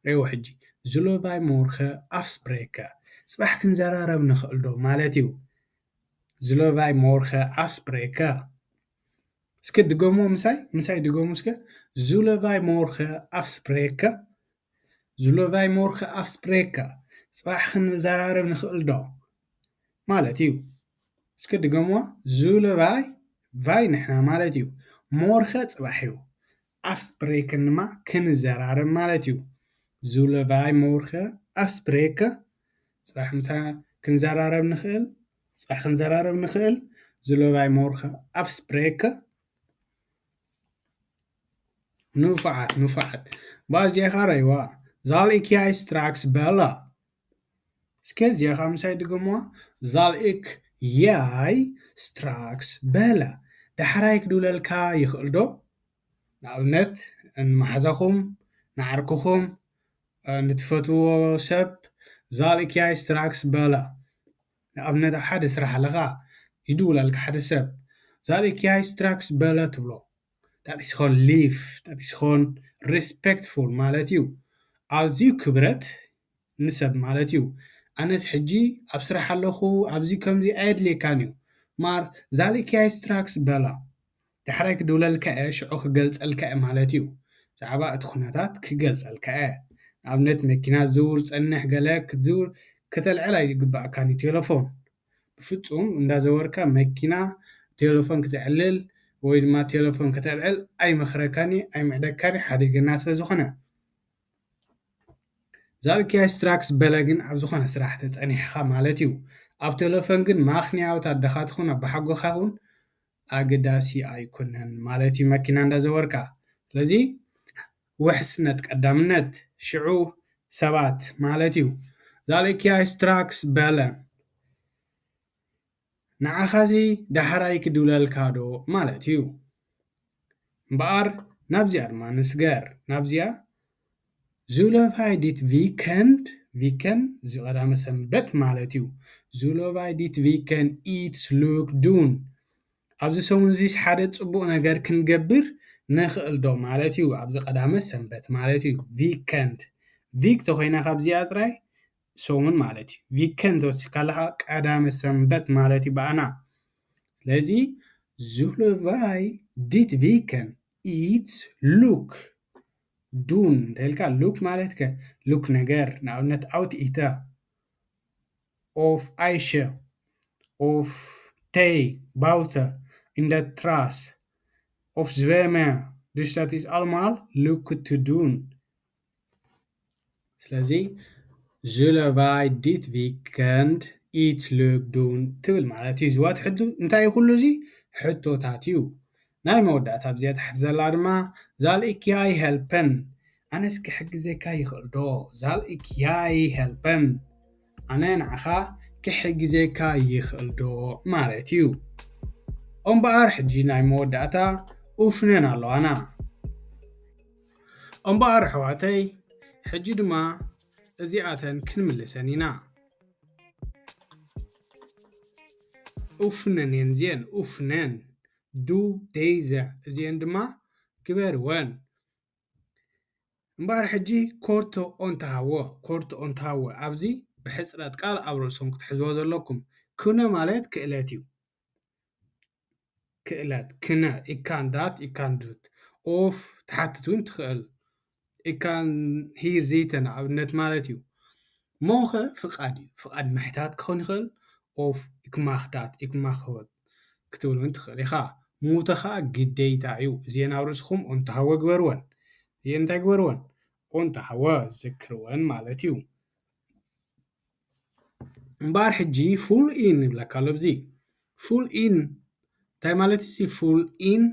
ሬዎ ሕጂ ዝሎባይ ሞርኸ ኣፍስፕሬከ። ጽባሕ ክንዘራረብ ንኽእል ዶ ማለት እዩ። ዝሎባይ ሞርኸ ኣፍስፕሬከ። እስከ ድገሞ ምሳይ፣ ምሳይ ድገሙ እስከ። ዝሎባይ ሞርኸ ኣፍስፕሬከ። ዝሎባይ ሞርኸ ኣፍስፕሬከ። ጽባሕ ክንዘራረብ ንኽእል ዶ ማለት እዩ። እስከ ድገምዋ። ዝሎባይ ቫይ ንሕና ማለት እዩ። ሞርኸ ጽባሕ እዩ። ኣፍስፕሬከን ድማ ክንዘራረብ ማለት እዩ። ዝሎባይ ሞርኸ ኣፍስፕሬከ። ጽባሕ ምሳ ክንዘራረብ ንኽእል፣ ጽባሕ ክንዘራረብ ንኽእል። ዝሎባይ ሞርኸ ኣፍስፕሬከ። ንፉዓት፣ ንፉዓት። ባዝኻ ረይዋ። ዛል ኢክ ያይ ስትራክስ በላ። እስከ እዚኣ ምሳይ ድገምዋ። ዛል ኢክ ያይ ስትራክስ በላ። ዳሕራይ ክድውለልካ ይኽእል ዶ? ንኣብነት፣ ንመሓዛኹም፣ ንዓርክኹም፣ ንትፈትውዎ ሰብ፣ ዛል ኢክ ያይ ስትራክስ በላ። ንኣብነት፣ ኣብ ሓደ ስራሕ ኣለኻ፣ ይድውለልካ ሓደ ሰብ። Zal ik je straks bellen ትብሎ። Dat is gewoon lief, dat is gewoon respectful ማለት እዩ። ኣዝዩ ክብረት ንሰብ ማለት እዩ። ኣነስ ሕጂ ኣብ ስራሕ ኣለኹ፣ ኣብዚ ከምዚ ኣየድልየካን እዩ። Maar zal ik je straks bellen? ዳሕራይ ክድውለልካ እየ፣ ሽዑ ክገልጸልካ እየ ማለት እዩ። ብዛዕባ እቲ ኩነታት ክገልጸልካ እየ። ንኣብነት መኪና ዝዝውር ጸንሕ ገለ ክትዝውር ከተልዕል ኣይግባእካን እዩ ቴሌፎን። ብፍጹም እንዳዘወርካ መኪና ቴሌፎን ክተዕልል ወይ ድማ ቴሌፎን ከተልዕል ኣይመኽረካን እየ፣ ኣይምዕደካን እየ፣ ሓደገና ስለ ዝኾነ። Zal ik je straks bellen ግን ኣብ ዝኾነ ስራሕ ተጸኒሕኻ ማለት እዩ። ኣብ ቴሌፎን ግን ማኽንያውት ኣደኻ ትኹን ኣባሓጎኻ እውን ኣገዳሲ ኣይኮነን ማለት እዩ መኪና እንዳዘወርካ። ስለዚ ውሕስነት ቀዳምነት ሽዑ ሰባት ማለት እዩ። Zal ik je straks bellen? ንዓኻሲ ዳሕራይ ክድውለልካ ዶ ማለት እዩ። እምበኣር ናብዚኣ ድማ ንስገር። ናብዚኣ Zullen wij dit weekend፣ weekend እዚ ቀዳመ ሰንበት ማለት እዩ። Zullen wij dit weekend iets leuk doen? ኣብዚ ሰሙን እዚስ ሓደ ጽቡቕ ነገር ክንገብር ንኽእል ዶ ማለት እዩ። ኣብዚ ቀዳመ ሰንበት ማለት እዩ። Weekend፣ ዊክ ተኾይና ካብዚኣ ጥራይ ሰሙን ማለት እዩ። Weekend ተወሲካ ኣለኻ ቀዳመ ሰንበት ማለት እዩ ብኣና። ስለዚ Zullen wij dit weekend iets leuk doen እንተልካ፣ ሉክ ማለት ከ ሉክ ነገር፣ ንኣብነት ኣውት ኢተ of ኣይሸ of ተይ ባውተ in de terras of zwemmen, dus dat is allemaal leuk te doen. ስለዚ Zullen wij dit weekend iets leuk doen ትብል ማለት እዩ። ዝዋ ትሕቱ እንታይ እዩ? ኩሉ እዚ ሕቶታት እዩ። ናይ መወዳእታ ኣብዚኣ ታሕቲ ዘላ ድማ Zal ik je helpen? ኣነስ ክሕግዘካ ይኽእል ዶ? Zal ik je helpen? ኣነ ንዓኻ ክሕግዘካ ይኽእል ዶ ማለት እዩ። እምበኣር ሕጂ ናይ መወዳእታ ኡፍነን ኣለዋና። እምበኣር ኣሕዋተይ ሕጂ ድማ እዚኣተን ክንምልሰን ኢና። ኡፍነን እየን እዚአን፣ ኡፍነን። Du deze እዚአን ድማ ግበርወን። እምበኣር ሕጂ ኮርቶ ኦንተሃወ፣ ኮርቶ ኦንተሃወ ኣብዚ ብሕፅረት ቃል ኣብ ርእስኹም ክትሕዝዎ ዘለኩም። ኩነ ማለት ክእለት እዩ። ክእለት፣ ክነ፣ ኢካን ዳት፣ ኢካን ዱት። ኦፍ ትሓትት እውን ትኽእል። ኢካን ሂር ዚተ ንኣብነት ማለት እዩ። ሞኸ ፍቓድ እዩ። ፍቓድ ምሕታት ክኾን ይኽእል። ኦፍ ኢክማኽ ዳት፣ ኢክማኽ ሆት ክትብል እውን ትኽእል ኢኻ። ሙተ ኸዓ ግዴታ እዩ። እዚአን ኣብ ርእስኹም ኦንተሃወ ግበርወን። እዚአን እንታይ ግበርወን? ኦንተሃወ ዝክርወን ማለት እዩ። እምበኣር ሕጂ ፉል ኢን ይብለካ ኣሎ። ኣብዚ ፉል ኢን እንታይ ማለት እዩ? ፉል ኢን፣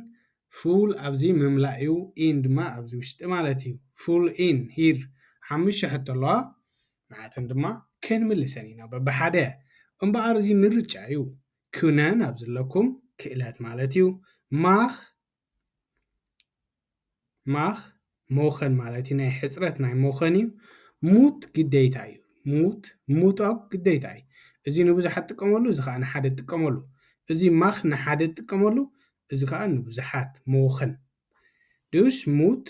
ፉል ኣብዚ ምምላእ እዩ፣ ኢን ድማ ኣብዚ ውሽጢ ማለት እዩ። ፉል ኢን ሂር ሓሙሽተ ሕቶ ኣለዋ፣ ንዓተን ድማ ክንምልሰን ኢና በብሓደ። እምበኣር እዚ ምርጫ እዩ። ኩነን ኣብ ዘለኩም ክእለት ማለት እዩ። ማኽ ማኽ ሞኸን ማለት እዩ፣ ናይ ሕፅረት ናይ ሞኸን እዩ። ሙት ግዴታ እዩ። ሙት፣ ሙት ኣው ግዴታ እዩ። እዚ ንብዙሓት ትጥቀመሉ፣ እዚ ከዓ ንሓደ ትጥቀመሉ። እዚ ማኽ ንሓደ ትጥቀመሉ፣ እዚ ከዓ ንብዙሓት ሞኸን። Dus ሙት፣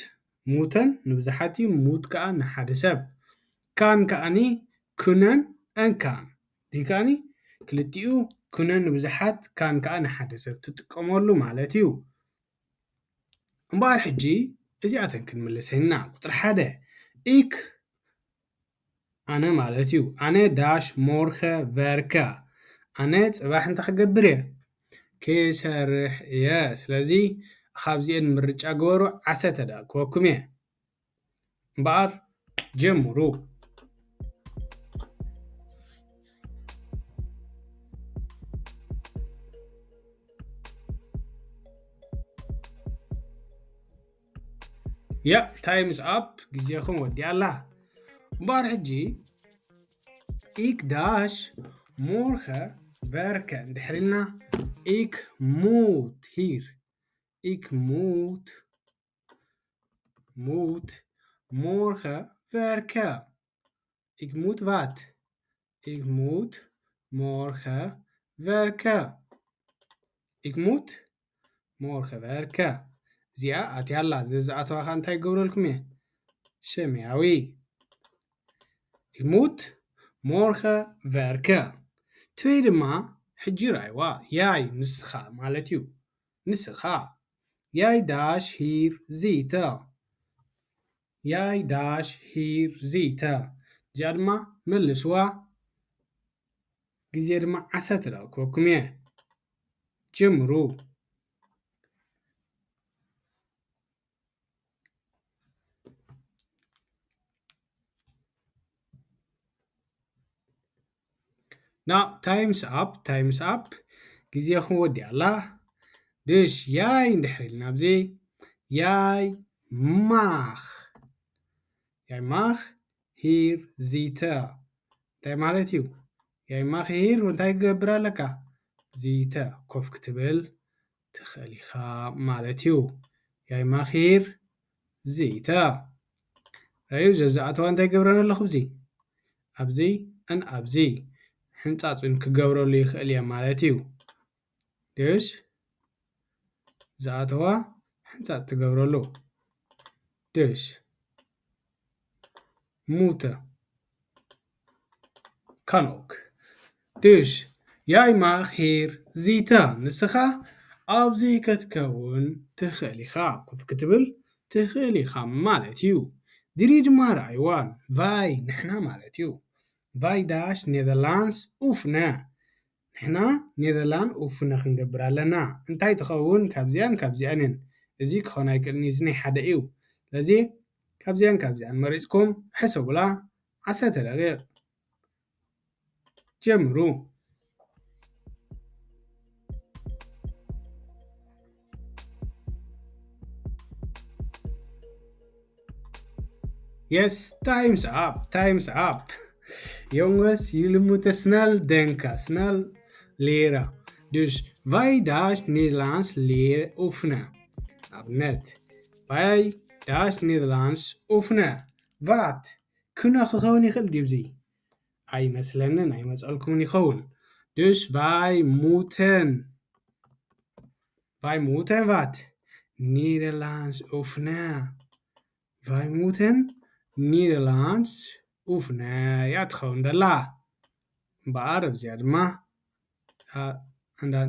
ሙተን ንብዙሓት እዩ፣ ሙት ከዓ ንሓደ ሰብ። ካን ከዓኒ ኩነን ኣን ካን። እዚ ከዓኒ ክልቲኡ ኩነን ንብዙሓት፣ ካን ከዓ ንሓደ ሰብ ትጥቀመሉ ማለት እዩ። እምበኣር ሕጂ እዚኣተን ክንምልሰን ኢና። ቁፅሪ ሓደ፣ ኢክ ኣነ ማለት እዩ። ኣነ ዳሽ ሞርኸ ቨርከ። ኣነ ፅባሕ እንታይ ክገብር እየ? ክሰርሕ እየ። ስለዚ ካብዚአን ምርጫ ግበሩ፣ ዓሰርተ ደኣ ክበኩም እየ። እምበኣር ጀምሩ። ያ፣ ታይምስ ኣፕ፣ ግዜኹም ወዲኣ ኣላ። እምበኣር ሕጂ ኢክ ዳሽ ሞርኸ ቨርከ እንድሕር ኢልና፣ ኢክ ሙት ሂር፣ ኢክ ሙት፣ ሙት ሞርኸ ቨርከ። ኢክ ሙት ቫት፣ ኢክ ሙት ሞርኸ ቨርከ። Ik moet morgen werken. እዚኣ ኣትያ ኣላ። ዘዝኣተዋ ኸዓ እንታይ ይገብረልኩም እየ? ሰማያዊ። Ik moet morgen werken. ትበይ ድማ ሕጂ ርኣይዋ። Jij ንስኻ ማለት እዩ። ንስኻ። Jij daagt hier zitten. Jij daagt hier zitten. እዚኣ ድማ መልስዋ። ግዜ ድማ ዓሰርተ ደቂቕ ክበኩም እየ። ጀምሩ። Now, time's up, time's up. ግዜኹም ወዲኣ ኣላ። Dus, jij እንድሕር ኢልና ኣብዚ፣ jij mag. Jij mag hier zitten. እንታይ ማለት እዩ? Jij mag hier እንታይ ክገብር ኣለካ? Zitten፣ ኮፍ ክትብል ትኽእል ኢኻ ማለት እዩ። Jij mag hier zitten. ራዩ ዘዝኣተዋ እንታይ ገብረን ኣለኹ? ኣብዚ፣ ኣብዚ፣ እን ኣብዚ ሕንጻጽ እውን ክገብረሉ ይኽእል እየ ማለት እዩ። Dus ዝኣተዋ ሕንጻጽ ትገብረሉ። Dus moeten. Kan ook. Dus, jij mag hier zitten. ንስኻ ኣብዚ ክትከውን ትኽእል ኢኻ። ኮፍ ክትብል ትኽእል ኢኻ ማለት እዩ። ድሪ ድማ ረኣይዋን። Wij ንሕና ማለት እዩ። Wij daagt Nederlands oefenen. ንሕና ኔዘርላንድ ኡፍነ ክንገብር ኣለና። እንታይ ትኸውን? ካብዚኣን ካብዚኣንን። እዚ ክኸውን ኣይክእልን እዩ፣ እዚ ናይ ሓደ እዩ። ስለዚ ካብዚኣን ካብዚኣን መሪጽኩም ሕሰቡላ። ዓሰርተ ደቂቕ ጀምሩ። Yes, time's up, time's up. Jongens, jullie moeten snel denken, snel leren. Dus wij daagt Nederlands leren oefenen. ኣብነት፣ wij daagt Nederlands oefenen. Wat? ኩነ ክኸውን ይኽእል ድዩ እዚ? ኣይመስለንን፣ ኣይመጸልኩምን ይኸውን። Dus wij moeten፣ wij moeten wat? Nederlands oefenen. Wij moeten Nederlands oefenen እያ ትኸውን ደላ። እምበኣር ኣብዚኣ ድማ፣ ኣ፣ ኣንዳን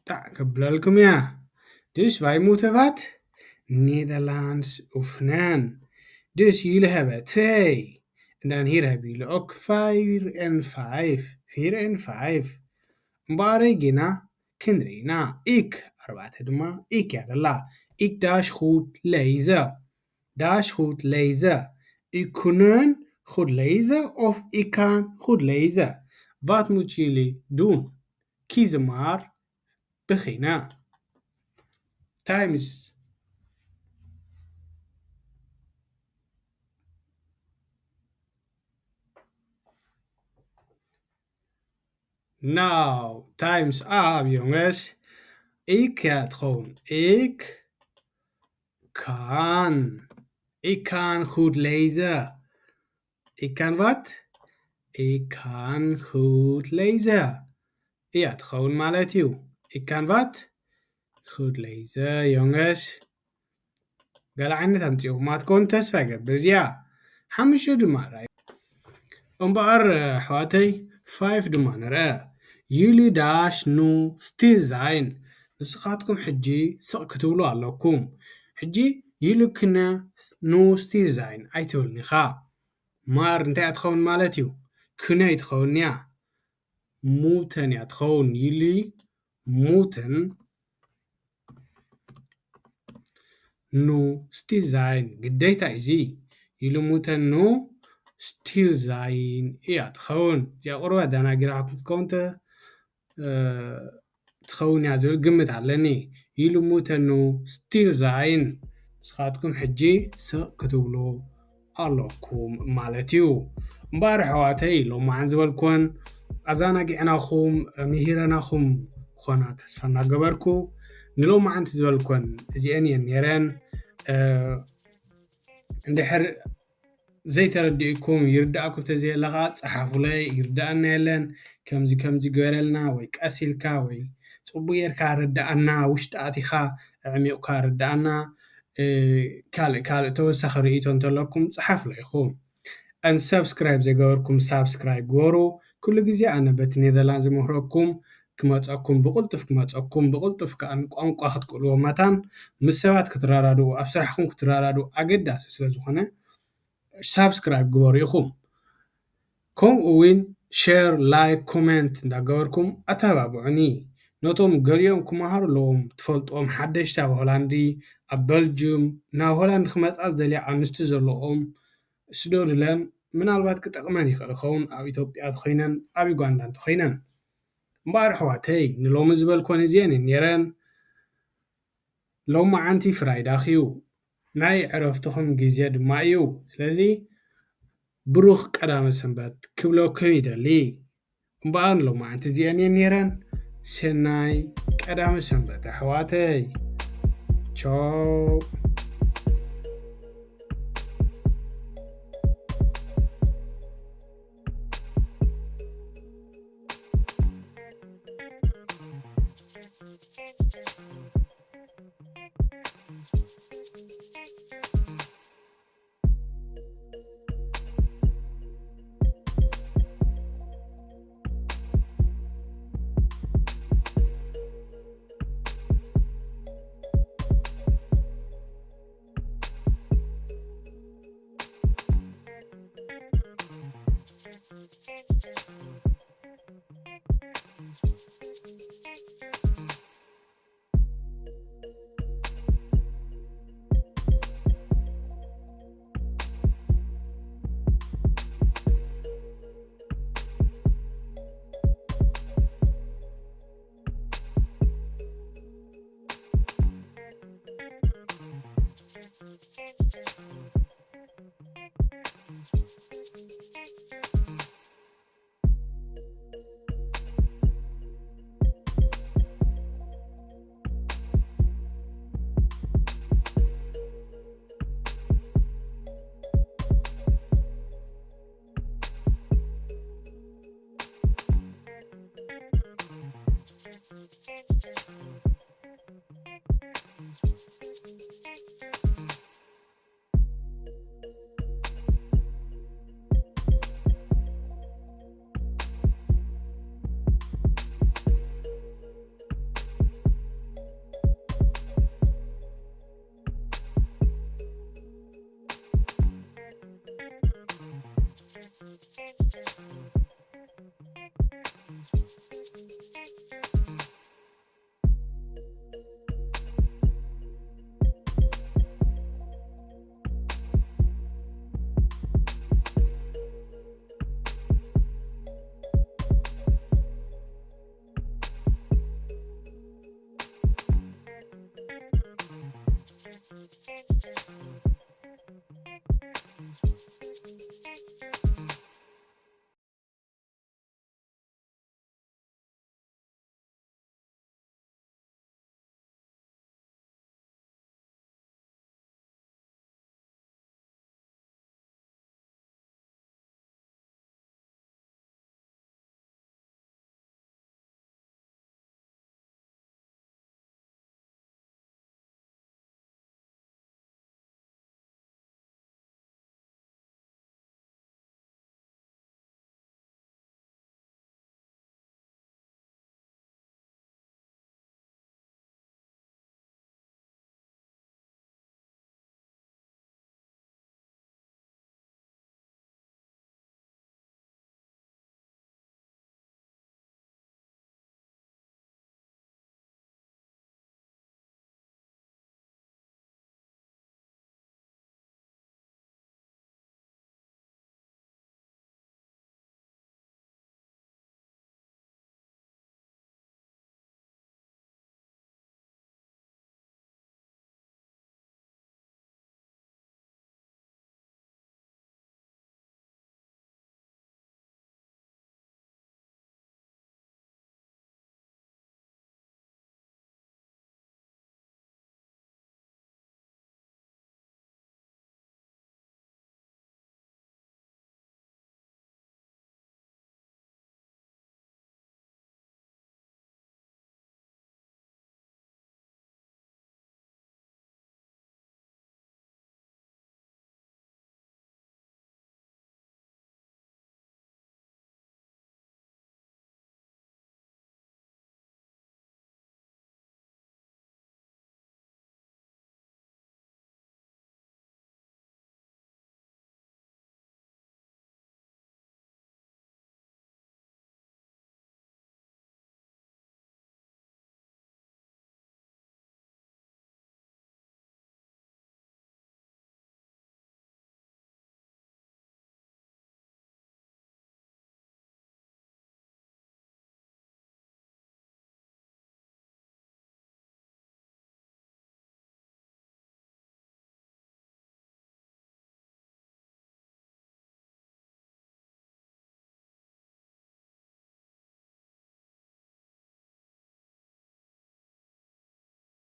ጣዕ ከብለልኩም እያ። Dus wij moeten wat? Nederlands oefenen. Dus jullie hebben twee. En dan hier hebben jullie ook vier en vijf. Vier en vijf. እምበኣረይ ጌና ክንርኢ ኢና። Ik፣ ኣርባዕተ ድማ ik እያ ደላ። Ik daagt goed lezen. Daagt goed lezen. Ik kunnen goed lezen of ik kan goed lezen. Wat moeten jullie doen? Kies maar. Beginnen. Time's. Now, time's up, jongens. Ik ga het gewoon. Ik kan. Ik kan goed lezen. Ik kan wat? Ik kan goed lezen. እያ ትኸውን ማለት እዩ። Ik kan wat? Goed lezen, jongens. ገለ ዓይነት ኣምጺእኹማ ትኮን ተስፋ ይገብር እዚኣ። ሓሙሽተ ድማ ራይ። እምበኣር ኣሕዋተይ፣ ፋይፍ ድማ ንርአ። Jullie daagt nu stil zijn. ንስኻትኩም ሕጂ ስቕ ክትብሉ ኣለኩም። ሕጂ jullie kunnen nu stil zijn ኣይትብልን ኢኻ። Maar እንታይ እያ ትኸውን ማለት እዩ? Kunnen እያ ትኸውን እያ። Moeten እያ ትኸውን። Jullie moeten nu stil zijn ግዴታ እዩ እዚ። Jullie moeten nu stil zijn እያ ትኸውን። እዚኣ ቁርባ ኣደናጊራኩም ክትከውን ተ-፣ እ፣ ትኸውን እያ ዝብል ግምት ኣለኒ። Jullie moeten nu stil zijn ንስኻትኩም ሕጂ ስቕ ክትብሉ ኣለኩም ማለት እዩ። እምበኣር ኣሕዋተይ፣ ሎማዓን ዝበልኩወን ኣዘናጊዕናኹም፣ ምሂረናኹም ኮና ተስፋ እናገበርኩ፣ ንሎማዓንቲ ዝበልኩወን እዚአን እየን ነይረን። እ፣ እንድሕር ዘይተረዲእኩም፣ ይርዳእኩም ተዘየለ ኸዓ ጸሓፉለይ፣ ይርዳእና የለን፣ ከምዚ ከምዚ ግበረልና፣ ወይ ቀስ ኢልካ፣ ወይ ጽቡቅ ጌርካ ርድኣና፣ ውሽጢ ኣቲኻ ኣዕሚቕካ ርድኣና። ካልእ ካልእ ተወሳኺ ርእይቶ እንተለኩም ጽሓፍሎ ኢኹም። And subscribe ዘይገበርኩም subscribe ግበሩ። ኩሉ ግዜ ኣነ በቲ ኔዘርላንድ ዝምህረኩም ክመፀኩም ብቕልጡፍ ክመፀኩም ብቕልጡፍ ከዓ ንቋንቋ ክትክእልዎ መታን ምስ ሰባት ክትረዳድኡ ኣብ ስራሕኩም ክትረዳድኡ ኣገዳሲ ስለ ዝኾነ subscribe ግበሩ ኢኹም። ከምኡ እውን share like comment እንዳገበርኩም ኣተባብዑኒ። ነቶም ገሊኦም ክመሃሩ ኣለዎም ትፈልጥዎም ሓደሽቲ ኣብ ሆላንዲ ኣብ በልጅም ናብ ሆላንድ ክመፃ ዝደልያ ኣንስቲ ዘለዎም ስደዱለን። ምናልባት ክጠቕመን ይኽእል ይኸውን ኣብ ኢትዮጵያ እንተኾይነን ኣብ ዩጋንዳ እንተኾይነን። እምበኣር ኣሕዋተይ ንሎሚ ዝበልኮን እዚአን እየን ነይረን። ሎማዓንቲ ፍራይዳኽ እዩ፣ ናይ ዕረፍትኹም ግዜ ድማ እዩ። ስለዚ ብሩኽ ቀዳመ ሰንበት ክብለኩም ይደሊ። እምበኣር ሎማዓንቲ እዚአን እየን ነይረን። ሰናይ ቀዳመ ሰንበት ኣሕዋተይ። ቻው።